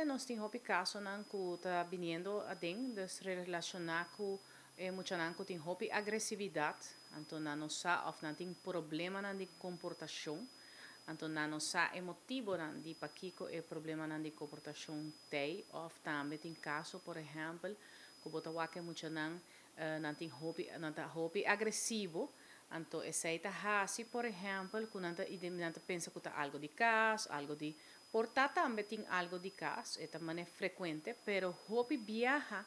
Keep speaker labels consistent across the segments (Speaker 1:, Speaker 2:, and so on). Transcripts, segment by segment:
Speaker 1: Nos tin hopi casonan cu ta biniendo aden, dus relaciona cu muchanan cu tin hopi agresividad, anto nan no sa of nan tin problemanan di comportacion, anto nan no sa e motibonan di pakico e problemanan di comportacion t'ey. Of tambe tin caso, por ehempel, cu bo ta wak e muchanan, nan tin hopi, nan ta hopi agresivo, anto esey ta haci, por ehempel, cu nan ta pensa cu ta algo di cas, algo di por ta tambe tin algo di cas, e ta mane frecuente, pero hopi biaha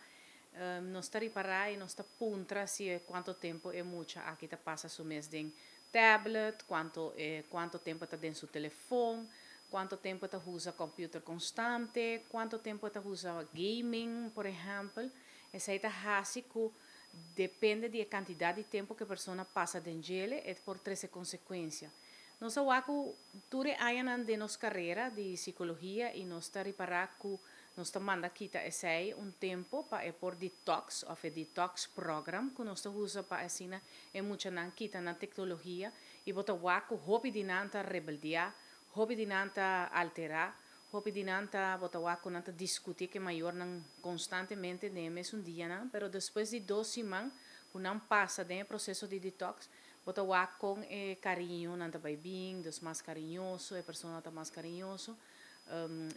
Speaker 1: nos ta ripara y nos ta puntra si cuanto tempo e mucha aki ta pasa su mes den tablet, cuanto tempo ta den su telefon, cuanto tempo ta usa computer constante, cuanto tempo ta usa gaming, por ehempel. Esey ta haci cu depende di e cantidad di tempo cu e persona pasa den dje, e por trece consecuencia. Nos a wak tur e añanan di nos carera di psicologia y nos ta ripara cu nos ta manda kita esey un tempo pa e por detox of e detox program cu nos ta usa pa asina e muchanan kita nan tecnologia y bo ta wak cu hopi di nan ta rebeldia, hopi di nan ta altera, hopi di nan ta bo ta wak cu nan ta discuti cu mayornan constantemente den mesun dianan, pero despues di 2 siman cu nan pasa den proceso di detox, bo ta wak con e cariño nan ta bay bin, dus mas cariñoso, e persona ta mas cariñoso,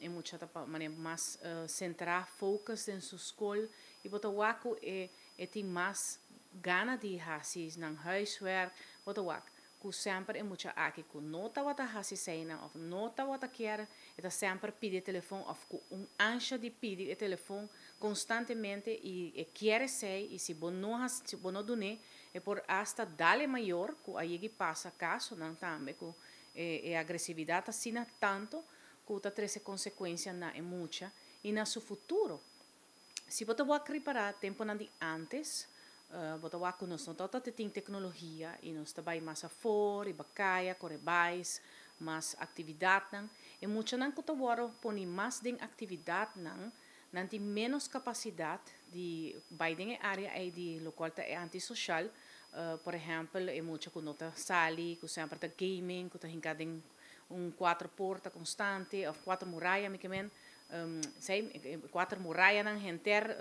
Speaker 1: e mucha ta manera mas centra, focus den su school y bo ta wak cu e tin mas gana di haci nan huiswerk. Bo ta wak cu semper e mucha aki cu no tawata hasi eseynan of no tawata kier, e ta semper pidi telefon of cu un ansha di pidi e telefon constantemente y e kier esey y si bo no dune, e por hasta dal e mayor, cu a yega pasa casonan tambe cu e agresividad asina tanto cu ta trece consecuencia na e mucha y na su futuro. Si bo ta wak ripara temponan di antes, bo ta wak cu nos no tawata tin tecnologia y nos ta bay mas afor, riba caya, core bais, mas actividadnan. E muchanan cu ta wordo poni mas den actividadnan, nan tin menos capacidad di bay den e area ey di locual ta e antisocial. Por ehempel, e mucha cu no ta sali, cu semper ta gaming, cu ta hinca den un cuatro porta constante, of cuatro muraya, mi kiermen, sei, cuatro murayanan henter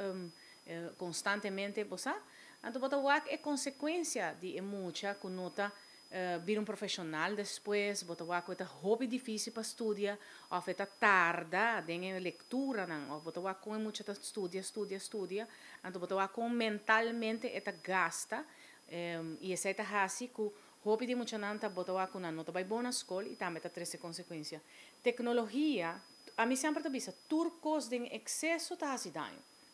Speaker 1: constantemente, bo sa? Anto bo ta wak e consecuencia di e mucha cu no ta bira un profesional despues, bo ta wak cu ta hopi dificil pa studia, of e ta tarda den e lecturanan, of bo ta wak con e mucha ta studia, studia, studia, anto bo ta wak con mentalmente e ta gasta, y esey ta haci cu hopi di muchanan ta bo ta wak cu nan no ta bay bon na school y tambe ta trece consecuencia. Tecnologia, ami semper ta bisa, tur cos den exceso ta haci daño.